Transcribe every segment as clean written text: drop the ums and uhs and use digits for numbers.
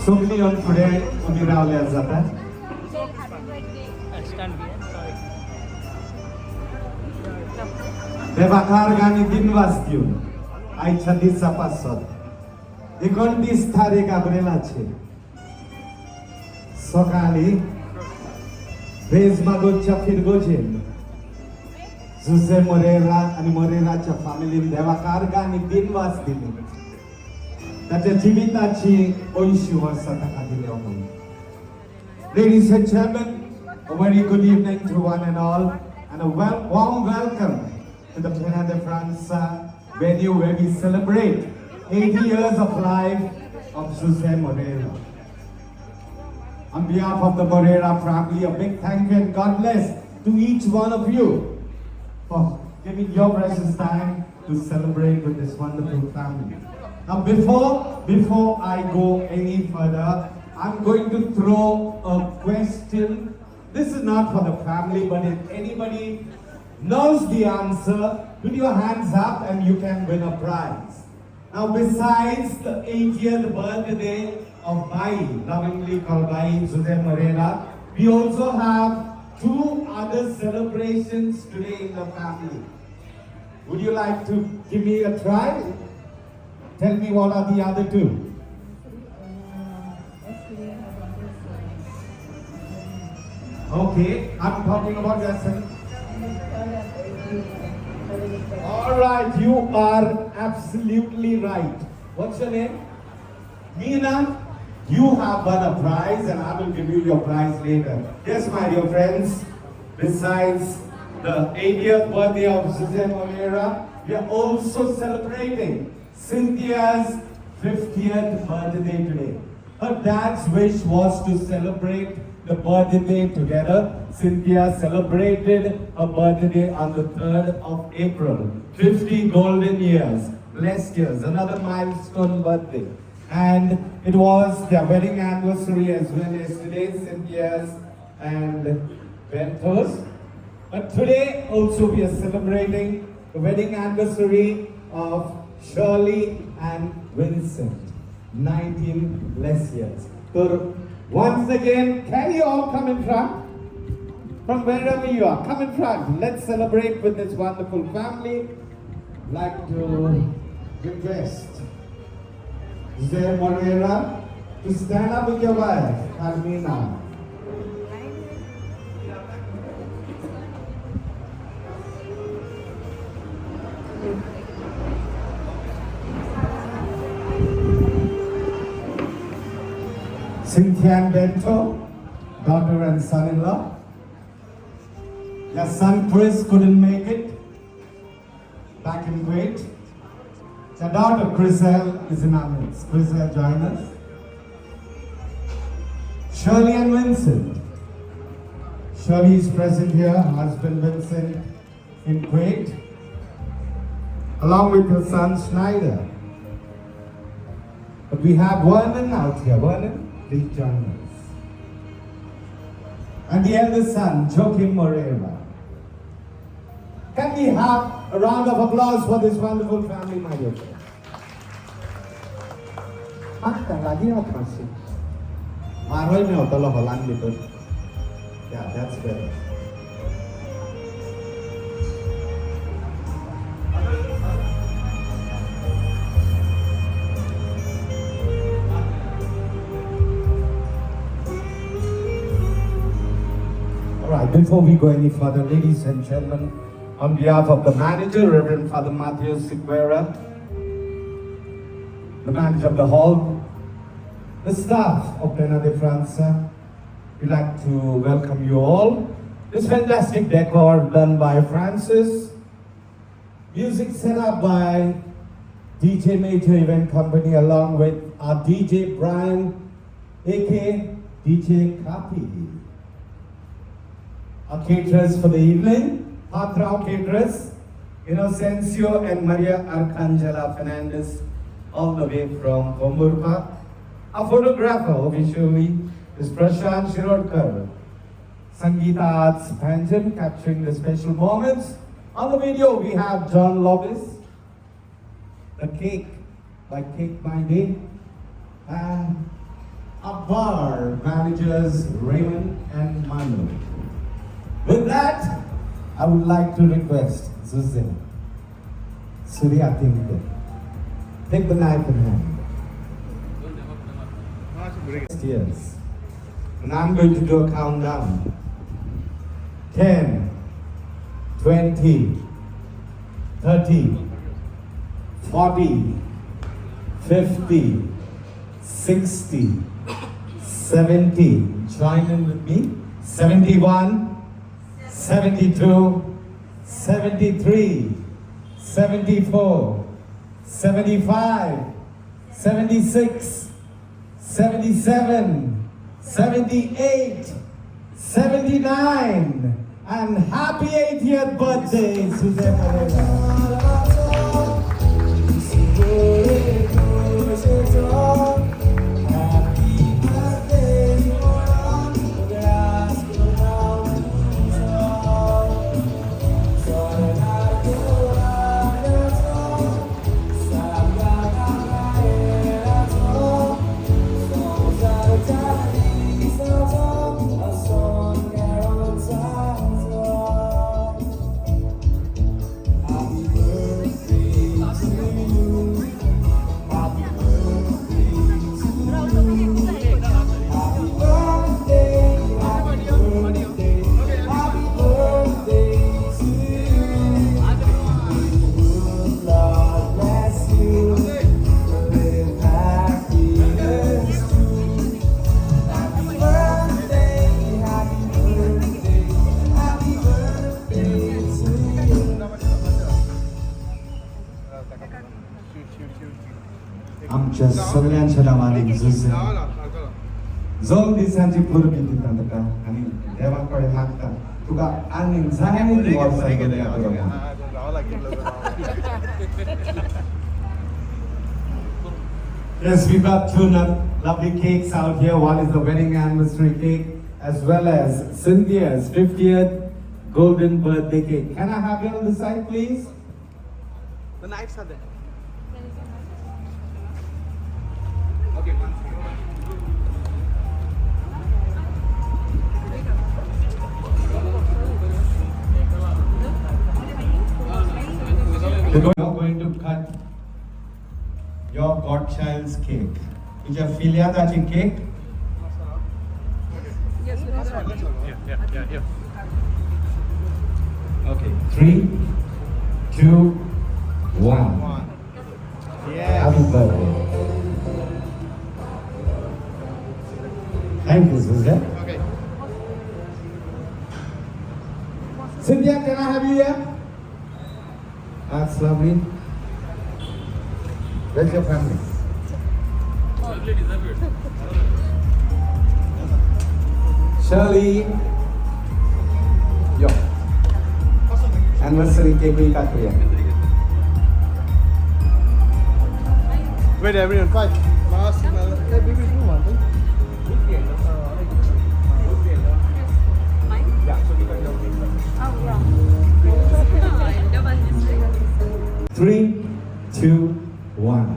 सगळीं येवन फुडें उबी रावल्यार जाता. देवाक आनी दिनवास दिवन आयच्या दिसा पासत 29 तारीख अप्रिलाचे सकाळी रेज मागोच्या फिरगोजेन जुझे मोरेरा आनी मोरेराच्या फामिलीन देवाक आर्गां आनी दिनवास दिली, ताच्या जिविताची 80 वर्सां ताका दिल्या म्हणून. Ladies and gentlemen, a very good evening to one and all, and a warm welcome to the Pena de França venue where we celebrate 80 years of life of Jose Moreira. On behalf of the Moreira family, a big thank you and God bless to each one of you for giving your precious time to celebrate with this wonderful family. Now, before I go any further, I'm going to throw a question. This is not for the family, but if anybody knows the answer, put your hands up and you can win a prize. Now, besides the 80th birthday of Bai, lovingly called Bai Jose Moreira, we also have two other celebrations today in the family. Would you like to give me a try? Tell me, what are the other two? Okay, I'm talking about yourself. All right, you are absolutely right. What's your name? Meena, you have won a prize and I will give you your prize later. Yes, my dear friends, besides the 80th birthday of Jose Moreira, we are also celebrating Cynthia's 50th birthday today. Her dad's wish was to celebrate the birthday together. Cynthia celebrated her birthday on the 3rd of April. 50 golden years, blessed years, another milestone birthday. And it was their wedding anniversary as well yesterday, Cynthia's and Bento's. But today also we are celebrating the wedding anniversary of Shirley and Vincent. 19 blessed years. So once again, can you all come in front? From wherever you are, come in front. Let's celebrate with this wonderful family. Like to request Jose Moreira to stand up with your wife, Carmina. Cynthia and Bento, daughter and son-in-law. Their son Chris couldn't make it back in Kuwait. Their daughter Chriselle is in our midst. Chriselle, join us. Shirley and Vincent. Shirley is present here, husband Vincent in Kuwait, along with her son Schneider. But we have Vernon out here. Vernon, please join us. And the eldest son, Joaquim Moreira. Can we have a round of applause for this wonderful family, my dear friends? Ah, लागीं वच मातशें. वारोय मेवतलो हॉलान भितर. Yeah, that's better. All right, before we go any further, ladies and gentlemen, on behalf of the manager, Reverend Father Matthew Sequeira, the manager of the hall, the staff of Pena de França, we'd like to welcome you all. This fantastic decor done by Francis, music set up by DJ Major Event Company along with our DJ Brian, aka DJ Kapi. Our caterers for the evening, Patrao Caterers, Inocencio and Maria Arcangela Fernandez, all the way from Pomburpa. Our photographer officially is Prashant Shirodkar. Sangeeta Arts Panjan capturing the special moments. On the video, we have John Lobis, the cake by Cake My Day, and our bar managers Raymond and Manu. With that, I would like to request Suzanne, Surya Tingde, take the knife in hand. Years. And I'm going to do a countdown. 10, 20, 30, 40, 50, 60, 70. Join in with me. 71, 72, 73, 74, 75, 76, 77, 78, 79, and happy 80th birthday, Suzanne Moreira. आमच्या सगळ्यांच्या नांवान जुझे दोन दिसांची परबी दिता तुका आनी देवा कडेन मागता तुका आनीक जायतीं वर्सां गेल्या बरोबर. Yes, we've got two lovely cakes out here. One is the wedding anniversary cake, as well as Cynthia's 50th golden birthday cake. Can I have you on the side, please? The knives are there. Okay, one second. You're going to cut your godchild's cake. तुझ्या फिल्यादाची cake. Yeah. Okay, 3, 2, 1. One. Yeah. Happy birthday. Thank you, Suzanne. Okay. Cynthia, can I have you here? That's lovely. Where's your family? Shirley. Yo. Anniversary cake we cut here. Wait, everyone, five. Hey, we will do one thing. Yeah, so we cut your cake first. 3, 2, 1.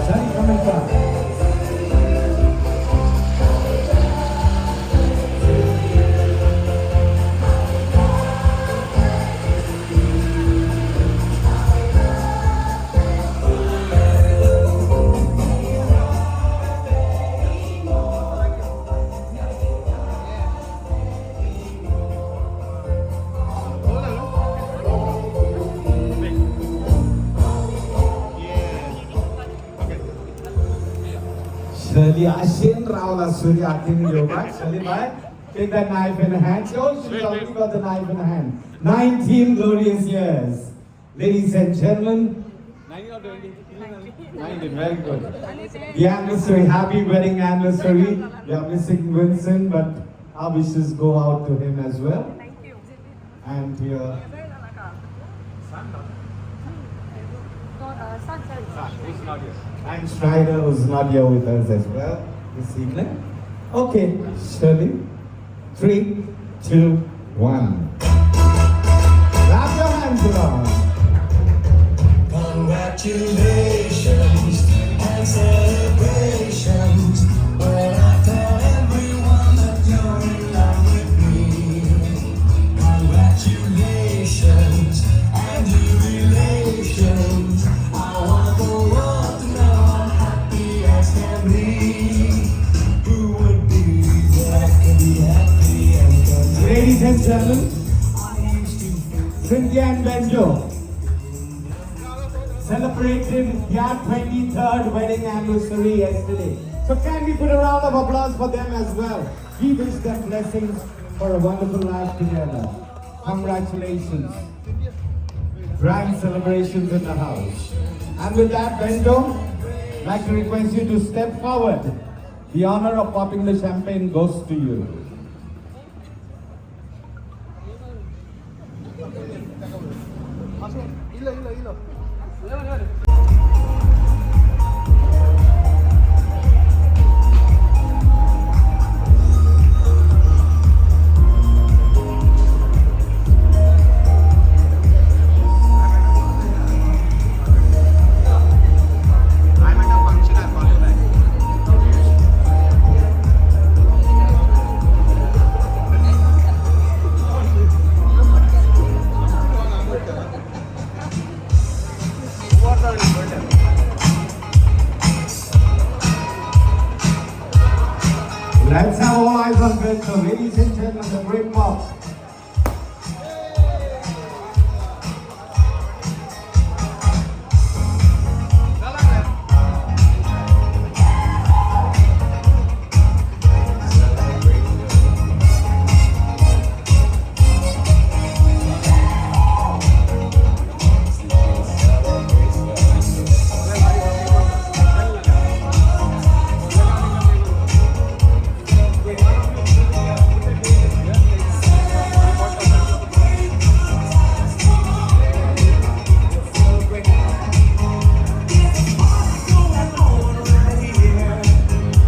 Shani, come in front. Shirley आशेन रावला सूर्य हातीन घेवपाक. Shirley bye, take that knife in hand. Oh, she's already got the knife in hand. 19 glorious years. Ladies and gentlemen, 19 or 20? 19, very good. The anniversary, happy wedding anniversary. We are missing Vincent, but our wishes go out to him as well. Thank you. And to your Son, who's not here. And Schneider, who's not here with us as well this evening. Okay, Shirley. 3, 2, 1. Clap your hands along. Congratulations and celebrations when I tell everyone that you're in love with me. Congratulations and jubilations. I want the world to know I'm happy as can be. Who would believe that I could be happy and content? Ladies and gentlemen, I used to feel Cynthia and Benjo celebrated their 23rd wedding anniversary yesterday. So can we put a round of applause for them as well? We wish them blessings for a wonderful life together. Congratulations. Grand celebrations in the house. And with that, Benjo, I'd like to request you to step forward. The honor of popping the champagne goes to you. इलो इलो इलो. I'm at a function, I'll call you back. Let's have all eyes on Benjo. Ladies and gentlemen, the great pop.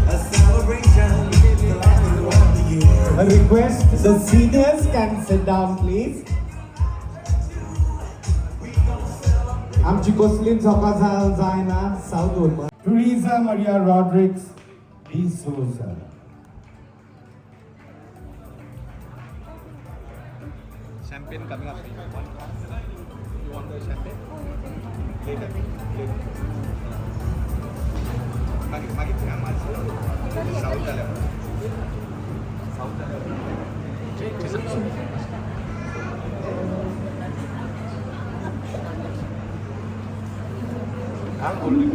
A celebration, the last one of the year. A request, the seniors can sit down, please. आमची कसलीच झोका जायना south. Teresa Maria Rodrigues D'Souza. Champagne coming up. You want, you want the champagne? Later. Later. मागीर मागीर south जाल्यार south जाल्यार. I'm holding.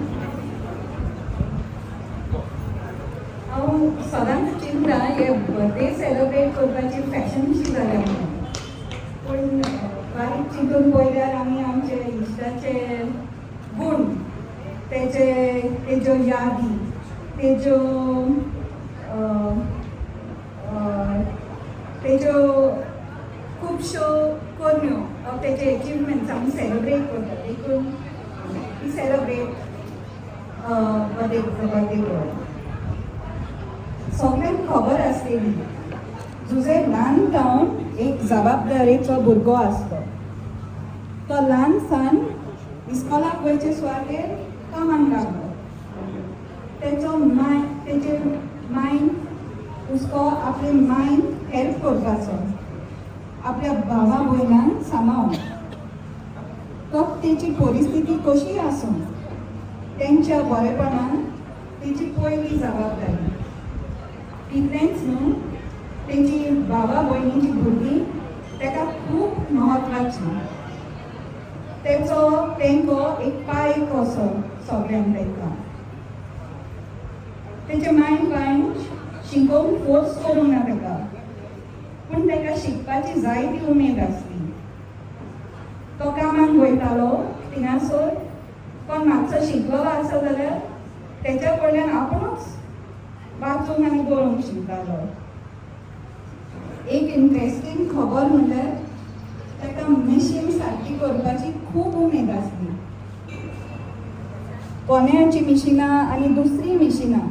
हांव सदांच चिंता हे बर्थडे सेलिब्रेट करपाची फॅशन शी जाल्या म्हणून, पूण बारीक चिंतून पळयल्यार आमी आमचे इश्टाचे गूण, तेचे तेज्यो यादी, तेज्यो तेज्यो खुबश्यो करण्यो, तेजे एचिवमेंट्स आमी सेलिब्रेट करता. देखून we celebrate birthday boy. सगळ्यांक खबर आसलेली, जुजे ल्हान जावन एक जबाबदारेचो भुरगो आसलो. तो ल्हान सान इस्कॉलाक वयचे सुवातेर कामाक लागलो. तेचो माय तेजे मायन हुस्को आपले मायन हेल्प करपाचो, आपल्या भावा भयणांक सांबाळून. तो तेची परिस्थिती कशी आसूं, तेंच्या बरेपणान तेची पयली जबाबदारी. इतलेंच न्हू, तेजी भावा भयणीची भुरगीं ताका खूब म्हत्वाची. तेचो तेंको एक पांय कसो सगळ्यांक तांकां. तेचे मायन बायन शिकोवंक फोर्स करूंक ना ताका, पूण ताका शिकपाची जायती उमेद आसली. तो कामाक वयतालो थिंगासर कोण मातसो शिकलो आसा जाल्यार तेच्या कडल्यान आपुणूच वाचूंक आनी बरोवंक शिकतालो. एक इंट्रस्टींग खबर म्हणल्यार ताका मिशीन सारकी करपाची खूब उमेद आसली. कोन्याची मिशिनां आनी दुसरी मिशिनां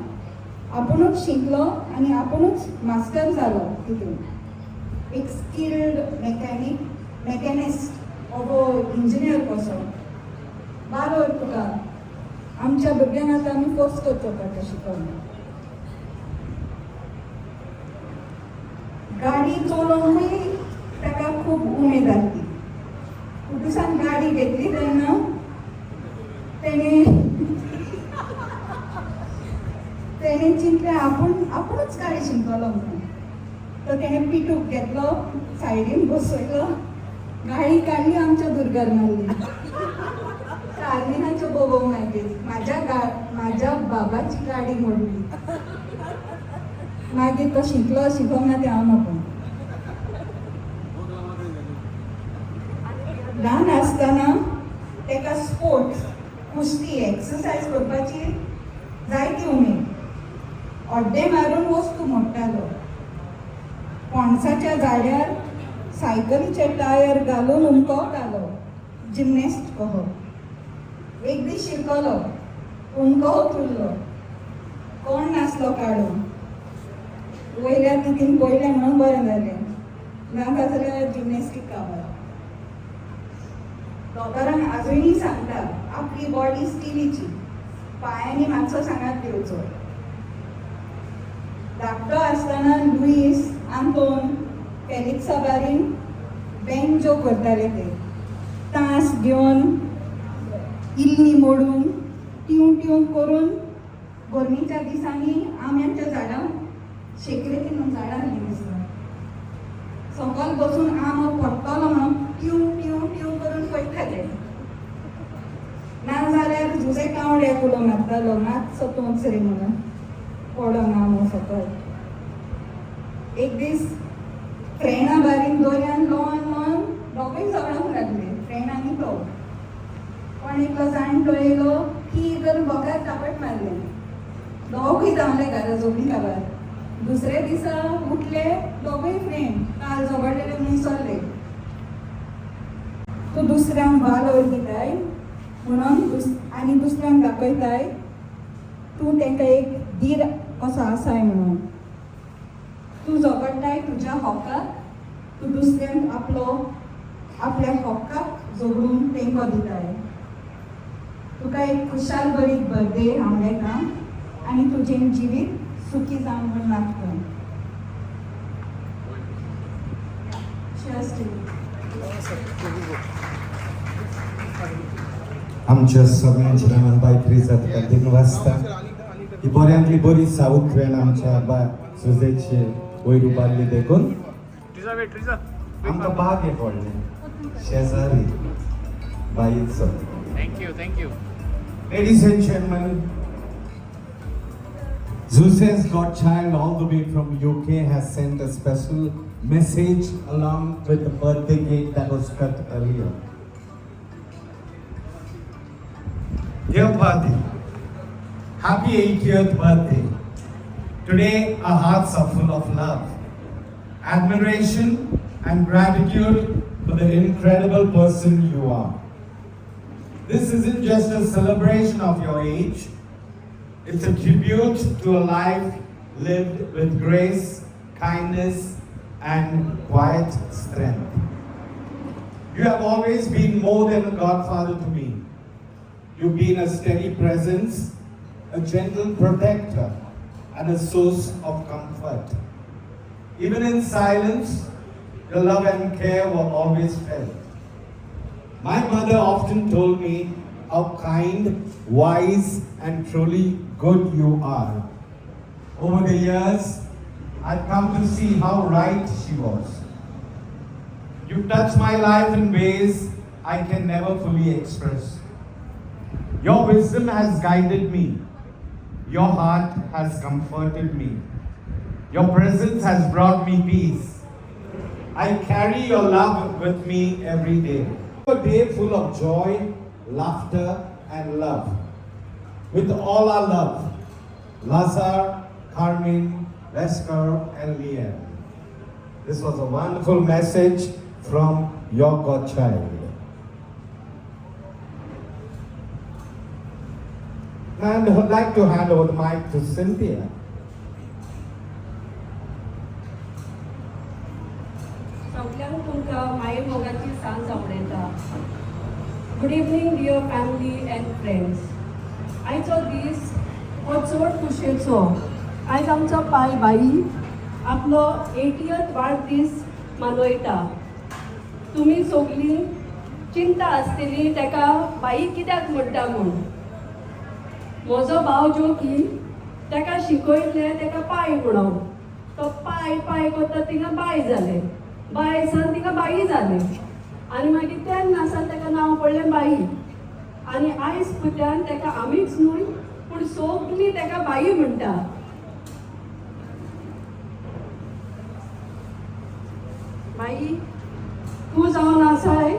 आपुणूच शिकलो आनी आपुणूच मास्टर जालो तितून. एक स्किल्ड मेकॅनीक, मेकॅनिस्ट वो इंजिनियर कसो. बारोबर तुका आमच्या भुरग्यांक आतां आमी फोर्स करचो पडटा शिकोवंक. गाडी चलोवंकूय ताका खूब उमेद आसली. कुटुसान गाडी घेतली तेन्ना तेणें चिंतलें आपूण आपुणूच गाडी शिकतलो म्हणून. तर तेणें पिटूक घेतलो, सायडीन बसयलो, गाडी काडली, आमच्या दुर्गार मारली. कार्लिनाच्यो बोबो मागीर माझ्या बाबाची गाडी मोडली. मागीर तो शिकलो शिकोंक ना तें हांव नको. ल्हान आसतना ताका स्पोर्ट्स, कुस्ती, एक्सरसायज करपाची जायती उमेद. अड्डे मारून वस्तू मोडटालो. पणसाच्या झाड्यार सायकलीचे टायर घालून उमकोतालो, जिमनेस्ट कहो. एक दीस शिरकलो, उमको उरलो, कोण नासलो काडून. वयल्या तितीन पळयलें म्हणून बरें जालें, नाका जाल्यार जिमनेस्टीक काबार. दोतोरान आजुनूय सांगता, आपली बॉडी स्टिलीची, पांयांनी मातसो सांगात दिवचो. धाकटो आसतना लुईस आंतोन फेलिक्सा बारीन बेंजो करताले ते. तास घेवन इल्ली मोडून टिवूं टिवूं करून गरमेच्या दिसांनी आंब्याच्या झाडां शेकरे म्हणून झाडां आसलीं दिसता, सकल बसून आंबो पडटलो म्हणून टिवूं टिवूं टिवूं करून पळयताले. ना जाल्यार जुजे कावड्याक उलो मारतालो, मातसो तोंच रे म्हणून, पडोन आंबो सकल. एक दीस फ्रेंडा बारीन दर्यान लोन लोन दोगूय झगडोंक लागले, फ्रेंड आनी तो. कोण एकलो जाणटो येयलो की करून बोकार थापट मारलें, दोगूय धांवले घरा, झगडीं काबार. दुसऱ्या दिसा उठले, दोगूय फ्रेंड काल झगडलेले म्हणून विसरले. तूं दुसऱ्यांक वालोर दिताय म्हणून आनी दुसऱ्यांक दाखयताय तूं तांकां एक धीर कसो आसाय म्हणून. तूं झगडटाय तुज्या हक्काक, तूं दुसऱ्यांक आपलो आपल्या हक्काक झगडून तेंको दिताय. तुका एक खुशाल बरी बर्थडे हांव येता आनी तुजें जिवीत सुखी जावं म्हूण मागता. Cheers to you. आमच्या सगळ्यांच्या नांवान बाय त्रिजा तुका दिनवासता. ही बऱ्यांतली बरी साऊथ फ्रेंड आमच्या बाय सुजेचे वयर उबारली देखून Triza, wait, Triza. आमकां बाग एक व्हडलें शेजारी बाईचो. Thank you, thank you. Ladies and gentlemen, Zuse's godchild all the way from UK has sent a special message along with the birthday cake that was cut earlier. Dear Pati, happy 80th birthday. Today our hearts are full of love, admiration and gratitude for the incredible person you are. This isn't just a celebration of your age, it's a tribute to a life lived with grace, kindness, and quiet strength. You have always been more than a godfather to me. You've been a steady presence, a gentle protector, and a source of comfort. Even in silence, your love and care were always felt. My mother often told me how kind, wise, and truly good you are. Over the years, I've come to see how right she was. You've touched my life in ways I can never fully express. Your wisdom has guided me. Your heart has comforted me. Your presence has brought me peace. I carry your love with me every day. A day full of joy, laughter, and love. With all our love, Lazar, Carmen, Lesker, and Leanne. This was a wonderful message from your godchild. And I would like to hand over the mic to Cynthia. सगल्यांक तुमकां माये मोगाची सांज आवडयता. Good evening, dear family and friends. आयचो दीस हो चड खुशयेचो. आयज आमचो पाय बाई आपलो 80th वाडदीस मनयता. तुमी सगलीं चिंता आसतली ताका बाई कित्याक म्हणटा म्हूण. म्हजो भाव जोकी ताका शिकयलें ताका पाय म्हणून. तो पाय पाय करता थिंगा बाय जालें, बाय सान थिंगा बाई जालें आनी मागीर तेन्ना सान ताका नांव पडलें बाई. आनी आयज पुत्यान ताका आमीच न्हय पूण सगलीं ताका बाई म्हणटा. बाई, तूं जावन आसाय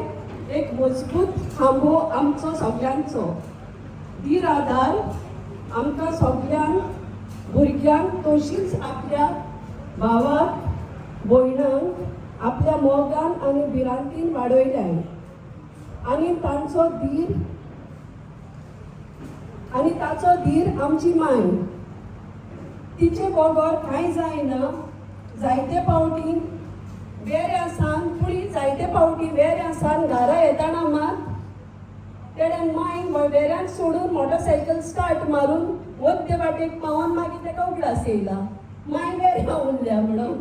एक मजबूत खांबो आमचो सगल्यांचो, धीर आदार आमकां सगल्यांक भुरग्यांक, तशीच आपल्या भावाक भयणांक आपल्या मोगान आनी भिरांतीन वाडयल्याय आनी तांचो धीर आनी ताचो धीर आमची माय. तिचे बगर कांय जायना. जायते फावटी वेऱ्या सान पुणी जायते फावटी वेऱ्या सान घरा येताना मात तेणें मायन वेऱ्यान सोडून मोटरसायकल स्टार्ट मारून मध्य वाटेक पावोन मागीर ताका उगडास येयला माय वेऱ्या उरल्या म्हणून.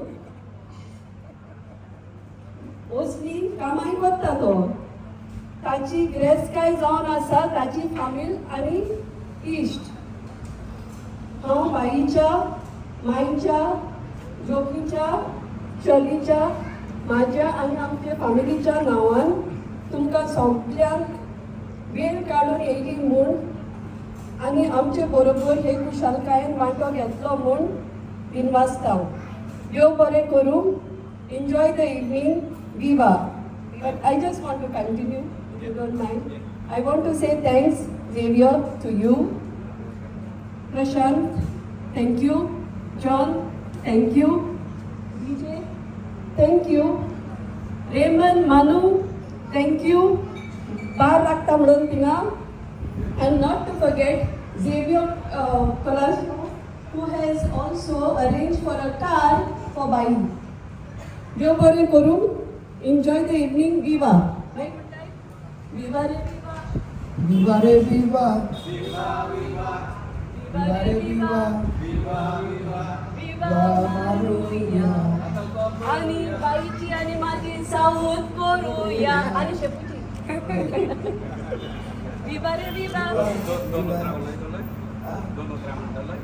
मोस्टली कामाय वता तो. ताची गिरेस्तकाय जावन आसा ताची फामील आनी इश्ट. हांव बाईच्या, माईच्या, जोकीच्या, शर्लीच्या, म्हाज्या आनी आमच्या फामिलीच्या नांवान तुमकां सगल्यांक वेळ काडून येयली म्हूण आनी आमचे बरोबर हे खुशालकायेन वांटो घेतलो म्हूण दिनवासता. देव बरें करूं. Enjoy the evening. Viva. But I just want to continue, if you don't mind. I want to say thanks, Xavier, to you. Prashant, thank you. John, thank you. DJ, thank you. Raymond, Manu, thank you. Bar लागता म्हणून थिंगा. And not to forget Xavier Colasio, who has also arranged for a car for Bai. देव बरें करूं. Enjoy the evening. Viva. Viva रे विवा. Viva re viva. Viva re viva. विवा मारुया आणि बाईची आणि माझी साऊद करूया आणि शेपूची. विवा रे विवा. दोन दोन उतरां उलयतलोय, दोन उतरां म्हणटलोय.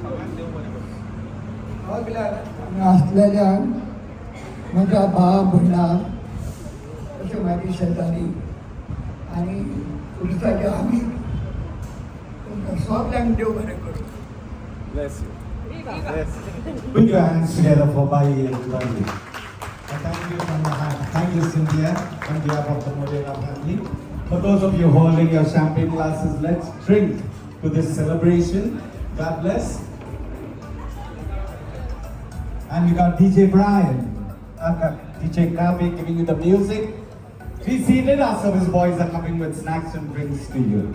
सगळ्यांक देव बरें करूं. सगळ्यांक आसलेल्यान म्हज्या भाव भयणां अशें म्हाजी शेजारी आनी पुलिसाचे आमी तुमकां सगल्यांक देव बरें करूं. Bless you. Viva. Bless you. Put your hands together for Bai everybody. And thank you from the heart. Thank you, Cynthia, on behalf of the Moreira family. For those of you holding your champagne glasses, let's drink to this celebration. God bless. And we got DJ Brian, DJ Kabe giving you the music. Be seated, our service boys are coming with snacks and drinks to you.